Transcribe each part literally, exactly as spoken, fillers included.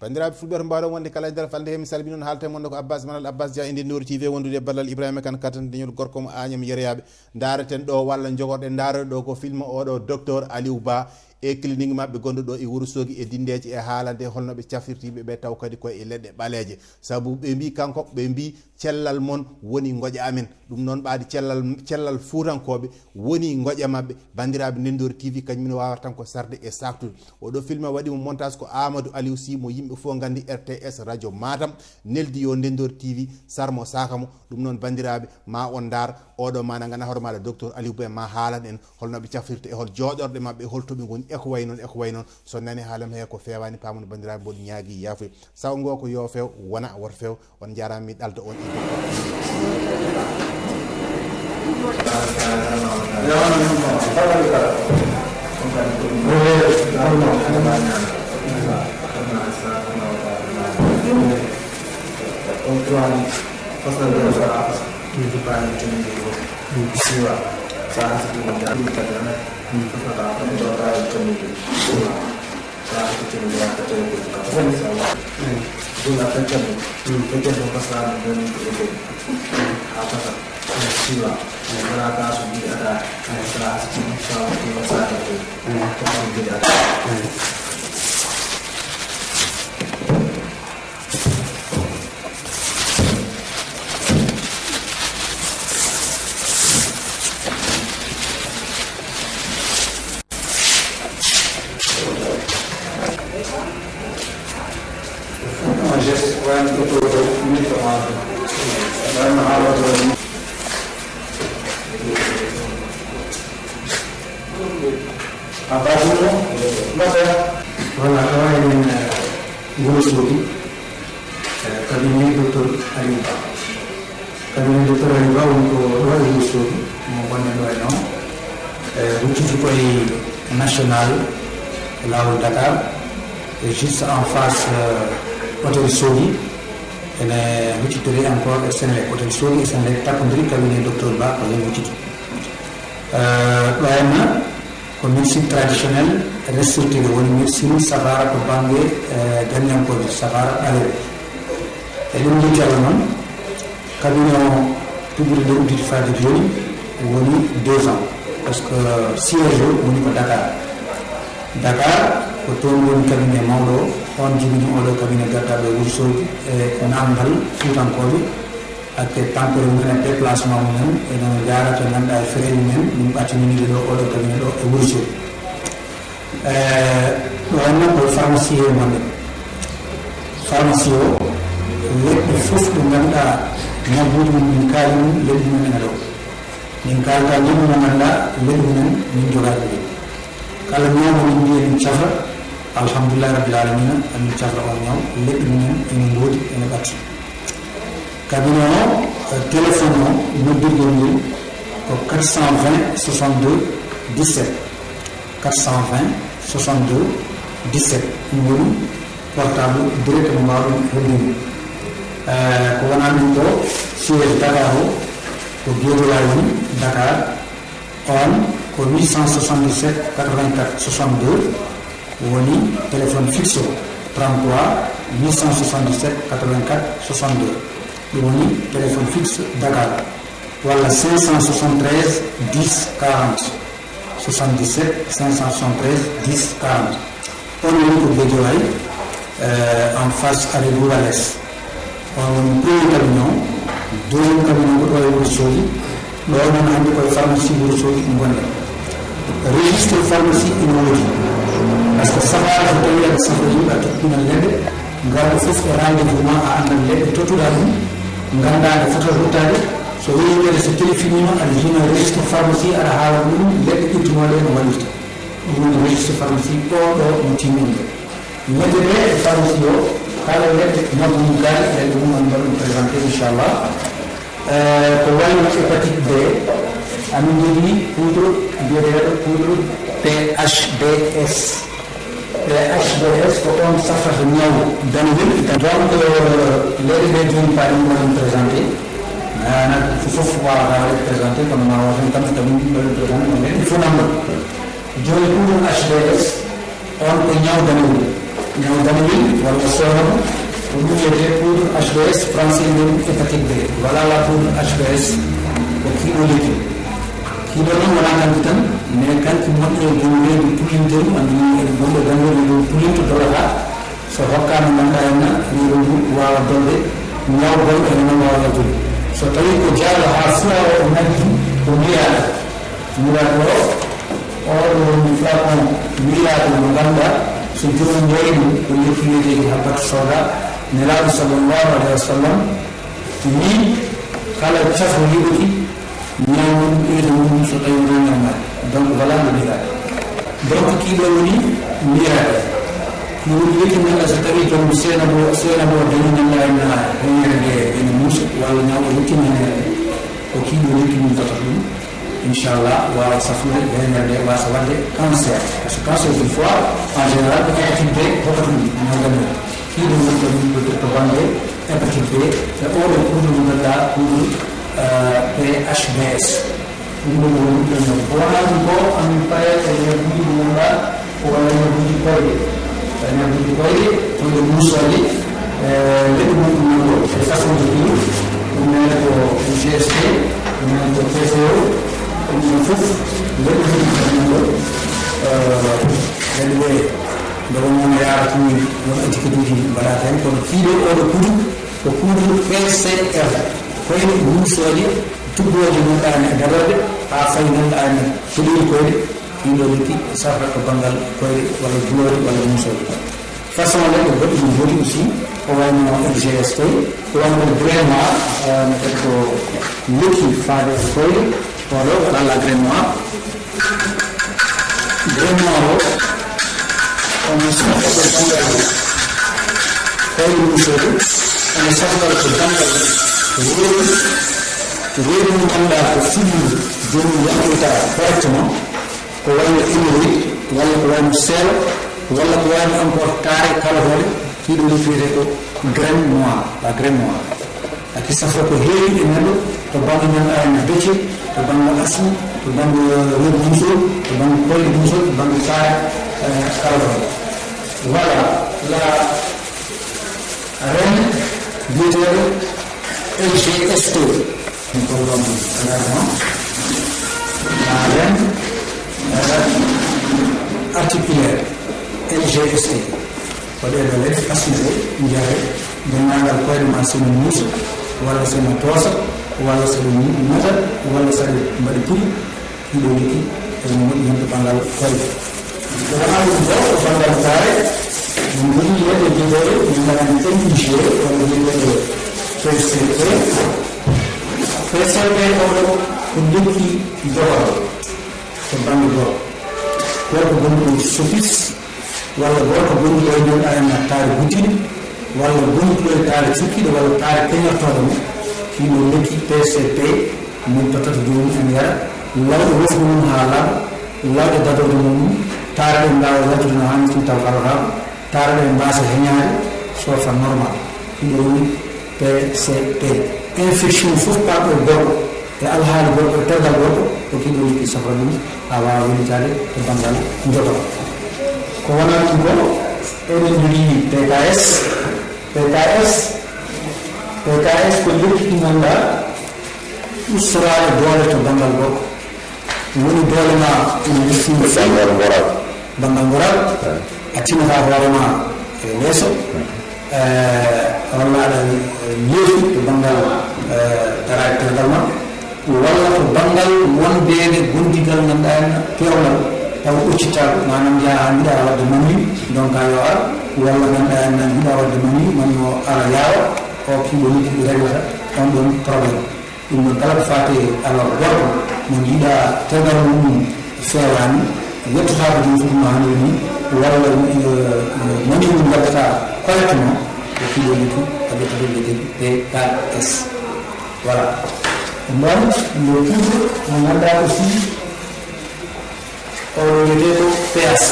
Banndiraaɓe fulɓe, to mbaɗon wonde kala e nder falnde he, mi salmini on, haalta e mon ko Abbas Manal, Abbas Dia e nden Noori T V, wondude e ballal Ibrahima Kane, katanteñol gorko mo Agnam Yeriyaaɓe. Ndaareten ɗo walla jogorɗen, ndaareten ɗo ko film oɗo docteur Aliou Ba e clinique maɓɓe gonɗo ɗo e Wuro Soogi e Dindeeji, e haalande holno ɓe cafrirta yimɓe ɓe, taw kadi koye e leɗɗe ɓaleeje. Sabu ɓe mbi kanko, ɓe mbi cellal mon woni ngoƴa amen. Ɗum noon ɓaadi cellal, cellal Fuutankooɓe woni ngoƴa maɓɓe. Banndiraaɓe, Ndendoori T V kañum ne waawata tan ko sarde e saaktude. Oɗo film waɗi mo montage ko Amadou Aliou Sy, mo yimɓe fof nganndi, R T S Radio Matam, neldi yo Ndendoori T V sar mo saaka mo. Ɗum noon, banndiraaɓe, ma on ndaar oɗo mana ngana hoore maaɗa docteur Aliou Ba, ma haalan en holno ɓe cafrirta e hol jooɗorɗe maɓɓe, e hol to ɓe ngoni, e ko way noon, e ko way noon. So nani haalam he ko feewaani, paamon banndiraaɓe, mboɗo ñaagi yaafuya. Saw ngo ko yo feew, wona woto feew. On njaaraama, mi ɗalda on e Voilà, ɗo enen, eh, Wuro Soogi, eh, cabinet docteur Aliou Ba. Cabinet docteur Aliou Ba woni ko ɗo e Wuro Soogi, mo gonɗen ɗo e non. Eh, hucciti koye National, e laawol Dakar, e juste en face, eh, hôtel Soogi. Ene huccitiri encore e Senelec, hôtel Soogi e Senelec takkondiri, cabinet docteur Ba ko heen hucciti. Eh, ɗo henna ko médecine traditionnelle restructurée, woni médecine safara to bannge, eh, ganyankooje, safara ɓaleeɓe. E ɗum njetti Allah noon, cabinet o tubrude nde udditi faade jooni woni deux ans, parce que siège o woni ko Dakar. Dakar, ko toon woni cabinet mawɗo o, on jibini oɗo cabinet gardaɗo e Wuro Soogi e naamndal Fuutankooɓe. Hakke tampere mumen e déplacement mumen, ene njaara to ngannduɗaa e frais mumen, ɗum ɓattininde ɗo oɗo cabinet ɗo e Wuro Soogi. Eh, ɗo henna ko pharmacie he ngonɗen. Pharmacie o, leɗɗe fof ɗe ngannduɗaa ñabbuuji mum min kaali mum, leɗɗe mum ene ɗo. Min kaalta ñabbu mo ngannduɗaa leɗɗe mum min jogaade ɗum. Kala ñaw mo min mbiya min cafra, alhamdulillahi rabbil alamina, amin cafra on ñaw, leɗɗe mum ene ngoodi, ene ɓatti. Cabinet o, eh, téléphone o, noddirgol ngol ko quatre cent vingt soixante-deux dix-sept. Quatre cent vingt soixante-deux dix-sept. Ɗum woni portable direct mo mbaawɗon hollinde. Eh, ko wonaa ɗum ko siège Dakar o, ko Guédiawaye woni, Dakar. On ko huit cent soixante-dix-sept quatre-vingt-quatre soixante-deux woni téléphone fixe o, trente-trois huit cent soixante-dix-sept quatre-vingt-quatre soixante-deux. Ɗum woni téléphone fixe Dakar. Walla cinq cent soixante-treize dix quarante, soixante-dix-sept cinq cent soixante-treize dix quarante. On woni ko Guédiawaye, eh, en face arrêt Bourales. On woni premier cabinet o. Deuxième cabinet ko ɗo e Wuro Soogi. Ɗo noon hannde koye pharmacie Wuro Soogi ɗum gonɗen. Registre pharmacie ina woodi. Par ce que safara so tawi aɗa safra yimɓe, a toppina leɗɗe, ngarɗo fof e rendez-vous ma, a anndan leɗɗe tottuɗa ɗum, nganndaa nde fota ruttaade. So woni kadi so téléphone ma, aɗa jina registre pharmacie, aɗa haala ɗum leɗɗe ƴettunooɗe no waɗirta. Ɗum woni registre pharmacie ɗo, ɗo no timminde. Ñande ɗe e pharmacie o, kala leɗɗe ñabbu mum kaali, leɗɗe mum on mbaɗa ɗum présenté, inchallah. Eh, ko wayno hépatite B, amin njogii poudre biyeteeɗo poudre P H B S. P H B S ko on safrata ñaw danwel. Donc, eh, leɗɗe ɗe jooni paɗi ɗum mbaɗa ɗum présenté. Maanaam, fof fof waawata waɗde présenté, kono ma waɗen kam, kam mbaɗa ɗum présenté, kono leɗɗe fof nanɗo. Jooni poudre H B S, on ko ñaw danewol. Ñaw damowel walla soorama, ko ɗum wiyetee poudre H B S, français mbiyen hépatite B. Voilà la poudre H B S, ko kiiɗo lekki. Kiiɗo noon wonaa kanki tan, mais kanki moƴƴo e jom reedu tullinteeru, anndi eɗen gonɗo janngo reedu tullinto dorata. So hokkaama ngannduɗaa en na reedu ndu waawa dolde, ñaw gonɗo heen noon waawa yaltude. So tawii ko jaalo haa fura o e majji, ko miraɗo. Miraɗo o, oo ɗoo woni flacon miraɗo mo ngannduɗaa, so joomum yari ɗum, ko lekki wiyeteeki habbatu sawda, Nelaaɗo sallallahu alayhi wa sallam, wii, kala cafo yiɗuki, ñaamdu ɗum, ɓeyda mum, so tawii wonaa ñaamaade. Donc, voilà le miracle. Donc, kii ɗoo woni miracle. Kii woni lekki ngannduɗaa, so tawii joom seena bo, seena bo dañi ngannduɗaa en na heñere nde ene muusa, walla ñaw o ruttima heñere nde, ko kii ɗoo lekki mum tata ɗum. Inchallah, waawa safrude heñere nde, waasa waɗde cancer. Parce que cancer du foie, en général, ko hépatite B hokkata ɗum, ñaw damowel. Kii ɗoo woni ko min to, to bannge hépatite B, e oo ɗoo poudre mo ngannduɗaa, poudre, euh, P H B S. Ɗum ɗoo woni ɗum ɗoo. Ko wonaa ɗum ko, amin pare e ñabbuuji mo ngannduɗaa, ko wonaa ñabbuuji koyɗe. Ko ñabbuuji koyɗe, koyɗe muusooje, e leɗɗe mum ɗum ɗoo, e façon de vie, ɗum ɗoo ko G S T, ɗum ɗoo ko P C O, ɗum ɗoo fof, leɗɗe mum ɗum ɗoo, e, leɗɗe ɗe, nde wonnoo no yaara tun, won étiquette uji mbaɗaa heen, kono kii ɗoo oo ɗoo poudre, ko poudre P C R, koyɗe muusooje, tubbooje ngannduɗaa ne e darorde, haa fayi ngannduɗaa ne peɗeeli koyɗe, ɗiin ɗoo lekki safra to banngal koyɗe walla gulooje walla muusooje. Façon leɗɗe goɗɗe ɗum woodi aussi, ko wayno L G S T, ko wayno Grain Noir, eh, no kadi ko lekki faade e koyɗe, oɗo waɗa la Grain Noir. Grain Noir o, omo safra to banngal koyɗe muusooje, omo safra to banngal reedu, reedu mo ngannduɗaa ko fuɗi joomum yaltoyta correctement, ko wayno hémorroïde, walla ko wayno seelo, walla ko wayno encore taare kalotooɗe, kii ɗoo lekki wiyetee ko Grain Noir, la Grain Noir. Ati safra ko heewi e neɗɗo, to bannge ngannduɗaa ene becce, to bannge asma, to bannge reedu muusol, to bannge koyɗe muusol, to bannge taare, eh, kalotooɗe. Voilà, la reine biyeteeɗo L G S T. Min ko ɗon clairement la reine, euh, articulaire, L G S T. Ko ɗee ɗoo leɗɗe asma ɗe njare, denndaangal koyɗe ma sene muusa, walla sene toosa, walla sene nata, walla sene mbaɗi puɗi. Ɗiɗo lekki ene moƴƴi heen to banngal koyɗe. Ko wonaa ɗum ɗoo, to banngal taare, min njogii leɗɗe biyeteeɗe, min mbaɗani M I G, walla biyeteeɗe P C P. P C P oo ɗoo ko lekki jogorɗo to bannge gorko. Gorko gonɗo e soppis, walla gooto gonɗo e nder arena taari guddiiɗo, walla gonɗo e taari cukkiiɗo, walla taari keñortooɗo mo, kii ɗoo lekki P C P, min tottata joomum ene yara, lawɗo wofru mum haa laaɓa, lawɗo dadorde mum, taara ɗe mbaawa yaltude no haanirta taw kalataako, taara ɗe mbaasa heñaade, soofa normal. Kii ɗoo woni P C P. Infection fof parɗo e gorko, e alhaali gorko, e tergal gorko, ko kii ɗoo lekki safra ɗum, haa waawa wellitaade to banngal njogoto. Ko wonaa ɗum ko, eɗen njogii P K S. P K S, P K S ko lekki ɗi ngannduɗaa ustoraaɗo doole to banngal gorko. Woni doole ma ina wurtii no feewi. Banngal ngoral. Banngal ngoral. Eh. A tinataa hoore ma e leeso. Eh, walla aɗa leefi to banngal, eh, daraade tergal ma. Walla to banngal wondeede gondigal ngannduɗaa en peewngal. Taw ɓoccitaako, maanaam njaha haa mbiɗa waɗde mami, donc a yo ar. Walla ngannduɗaa en nan mbiɗa waɗde mami, man yo ara yaawa. O kii ɗoo lekki reglata on ɗon problème. Ɗum noon, kala ko faati e alal gorko mo njiiɗaa tergal mum feewaani, yettotaako ɗum fof no haaniri ni, walla, eh, moni mum ngaddataa correctement, ko kii ɗoo lekki a ƴettata lekki P K S. Voilà. Ɗum noon, le poudre mo ngannduɗaa aussi, o wiyetee ko P H C.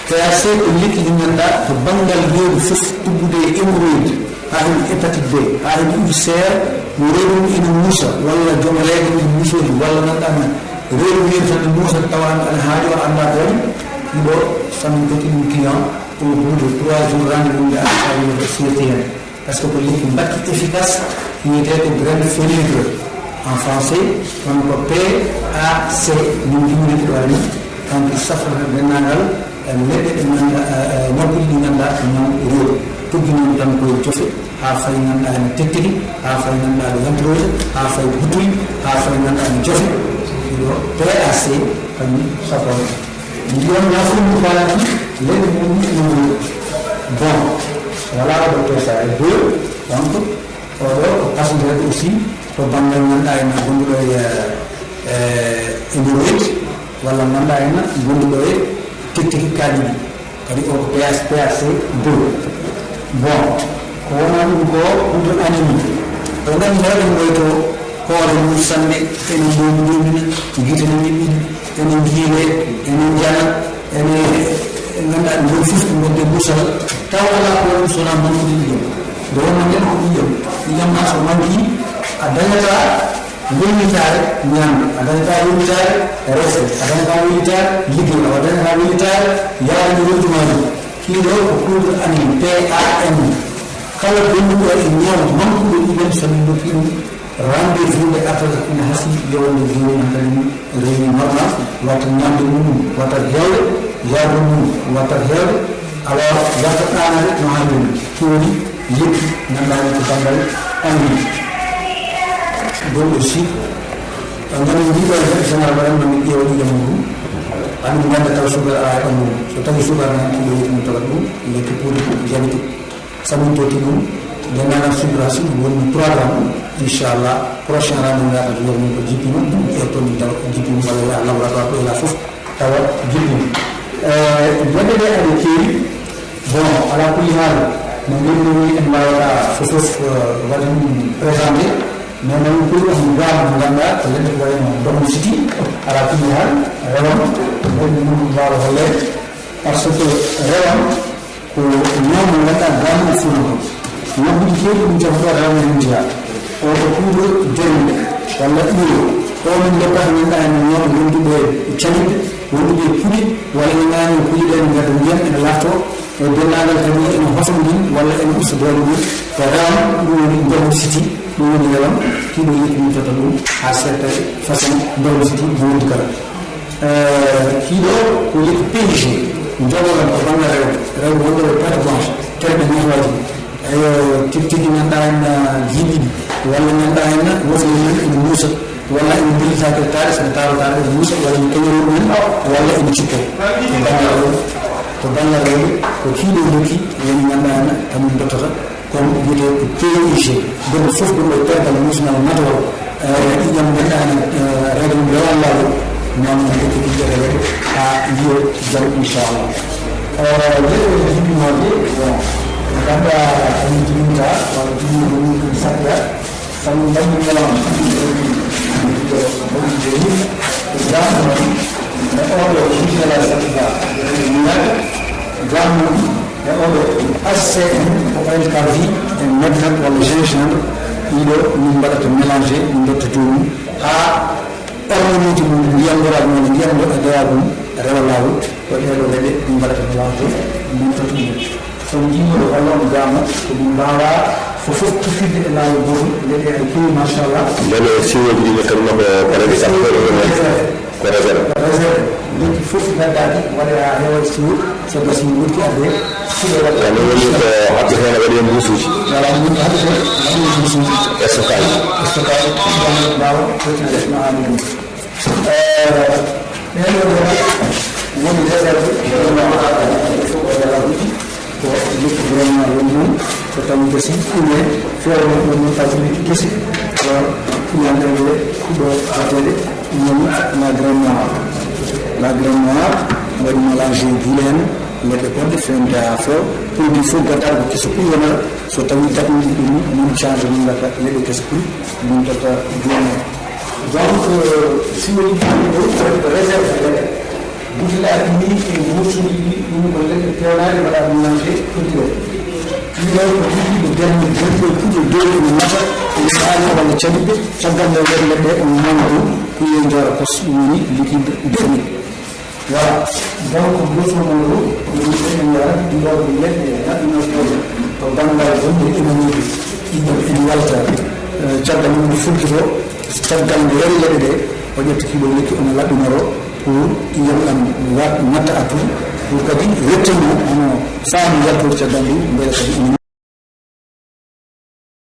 P H C ko lekki ɗi ngannduɗaa ko banngal reedu fof, tubbude e hémorroïde, haa heen hépatite B, haa heen ulcère, mo reedu mum ina muusa, walla joom reedu mum muusooji, walla ngannduɗaa men reedu reedu tan ne muusa, tawa an aɗa haajo, a anndaa ko waɗi, ɗiɗo, so min poti ɗum client, Au bout de trois jours, rendez-vous nde arata yimɓe sirti heen. Par ce que ko lekki mbakki efficace, wiyetee ko graine fenugrec en français, kono ko P A C, min mbiymi ko ɗo ni, kanko safrata denndaangal, eh, leɗɗe ɗe ngannduɗaa, eh, eh, ñabbuuli ɗi ngannduɗaa ko ñaw reedu. Tuggi noon tan koye jofe, haa fayi ngannduɗaa ene tettigi, haa fayi ngannduɗaa ene yantirooje, haa fayi buttuy, haa fayi ngannduɗaa ene jofe. Ɗo P A C kañum safrata. Ndiyam ñaafo mum faati, leydi mum ene. Bon, voilà, ɗo P S A e deux, donc, oɗo ko passionnaire aussi, to banngal ngannduɗaa ene gonɗo ɗo e, e, e nder leydi, walla ngannduɗaa ene gonɗo ɗo e tettigi kaaɗi ɗi. Kadi o ko P S, P S C deux. Bon, ko wonaa ɗum ko poudre anémie. Ko ngannduɗaa ɗum ɗo to hoore mum sanne, ene mum ɗum, gite ne min ɗum. Ene njiilee, ene njana, ene, ene ngannduɗaa ɗum ɗon fof ko mbedde musal, tawa alaa ko waɗi so wonaa manqude ƴiiƴam. Nde wonnoo nden ko ƴiiƴam, ƴiiƴam ma so manquii, a dañataa wellitaare ñaamde, a dañataa wellitaare resde, a dañataa wellitaare liggey, a dañataa wellitaare yaade wondu maa ndun. Ɗii ɗoo ko poudre anémie, P A N. Kala gonduɗo e ñaw manqude ƴiiƴam, so min ndokki ɗum rendez-vous nde artata ina hasii, yo wonde jooni en kadi rewi normal, wata ñamde mum, wata heewde, yahdu mum, wata heewde. Alors, wata ɗaanade no haaniri. Ɗum woni lekki ngannduɗaa ko banngal anndi. Ɗum aussi, ngam en mbiɗo e général waɗan no min ƴeewa ɗiɗo mum. Amin ngannda taw sugar alaa e ɓanndu mum. So tawi sugar nan ɗiɗo yetti mum tawa ɗum, lekki poudre diabétique. Sabu totti ɗum, denndaangal subvention woni programme, inchallah, prochain rendez-vous ngarata to nder mum ko jippima, ƴetto ɗum tawa jippima walla yaha laboratoire ko ila fof, tawa jippima. Eh, geɗe ɗe aɗa keewi, bon, ala kulli haal, no mbirmi ni en mbaawata fof fof, eh, waɗi ɗum présenté, mais noon pour on gaam mo ngannduɗaa ko leɗɗe ko wayno Domo City, ala kulli haal, rewam, leɗɗe mum mbaawa holleede, par ce que rewam, ko ñaw mo ngannduɗaa gaamu e fuuna ko. Ñabbuuji keewɗi ɗum jogotoo rewɓe heen njeyaa. O ko poudre dermi walla uro. O min ndokkata ngannduɗaa heen ñaw wonduɓe e caliɓɓe, wonduɓe e puɗe, walla ene ñaami puɗe ɗe ene ngadda ndiyam, ene laaftoo e denndaangal kadi ene hosa ndin walla ene usta doole mum. Ko rewam, ɗum woni Domo City, ɗum woni rewam, kiiɗo yettinirtata ɗum haa seeɗa façon Domo City mo wondi kala. Eh, kiiɗo ko lekki P I G, jogoɗon ko banngal rewɓe, rewɓe wonɓe e perte blanche, terɗe nettoyaaji. Eyo, tigi tigi ngannduɗaa en, ah, jiiɓiiɗi, walla ngannduɗaa en, wofi men ene muusa, walla ene mbellitaaki taade, so ene taaro taade ene muusa, walla ene keñoroo ɗum, walla ene cippoo. To banngal rewɓe, to banngal rewɓe, ko kiiɗo lekki woni ngannduɗaa en, kañum dottata. Kono wiyetee ko P I G, goɗɗo fof ɗum e tergal national natal, eh, ƴiiƴam ngannduɗaa ene, eh, rewde mum rewa laawol, noon en jokki ɗum e rewde haa yiyo jam, inchallah. Eh, yeru e jibinooje, bon, ngannduɗaa en jibinta, walla jibinooje mum ɗum saɗɗa, sabu mbaɗi ñalawma, ɗo mbaɗi jooni, ko jam noon, e oɗo, inchallah, saɗɗa, jam noon, e oɗo H C M, ko oil Carvi, e Medcat walla gingembre, ɗiɗo min mbaɗata mélangé, min ndotta toon haa hormonuuji mum, ndiyam ngoraagu mum, ndiyam ngo-, ngoraagu mum, rewa laawol, ko ɗee ɗoo leɗɗe min mbaɗata mélangé, min ndotta ɗum. So on njiiɗo walla on gaamo, ko min mbaawaa fof fof tufirde e laawol gootol, leɗɗe aɗa keewi, machallah. Ndeen siwooji ɗi ndottannoo ko, ko rewɓe sappo e ko réserve. Ko réserve. Lekki fof gaddaaki, waɗe haa heewa e suur, so gasii, wurti adde, suɓe waɗa. Kamɓe woni ko haɓɓi heen, waɗi heen mbuusuuji. Voilà, min ko haɓɓi heen, waɗi heen mbuusuuji. Stockage. Stockage, ɗum mbaawa retirer no haani ɗum. Eh, ɓeen ɗoo woni réserve, fof o yalaa. Ko lekki vraiment woni noon, so tawi gasi ɗume feewde ɗum noon, tawi ko lekki gasi, ko fuɗɗande ɗo waɗeede, ɗum woni la graine noire. La graine noire, waɗi mélangé guilaine, leɗɗe goɗɗe feewde haa feewa, produit fof gaddaɗo ko keso ɓuri wonata, so tawi daɗi ɗum ɗum, min change min ngarta leɗɗe keso ɓuri, min totta guilaine. Donc, euh, si woni ɗum ɗo, ko réserve leɗɗe. Butelaaji ɗi e mbuusuuji ɗi, ɗum ko leɗɗe peewnaaɗe mbaɗaa ɗum nante kulture. Ɗum ɗo ko kulture dernier, dernier kulture dow ɗum nata, ɗum ɗaani walla caliɓɓe, caggal nde nder leɗɗe, ɗum nana ɗum, ɗum e njoora pos, ɗum woni liquide dernier. Voilà. Donc, grosso modo, ko ɗum ɓe mbiya ɗiɗo ko leɗɗe naɓɓinotooɗe to banngal wonde ina woodi. Ɗiɗo ina yalta, eh, caggal mum fuddito, caggal nde yari leɗɗe ɗe, o ƴetta kiɓol lekki, omo laɓɓinoro pour ƴiiƴam ɗam wat-, natta attu, pour kadi wettinoo hono saami yaltude caggal ɗum, mbele kadi ina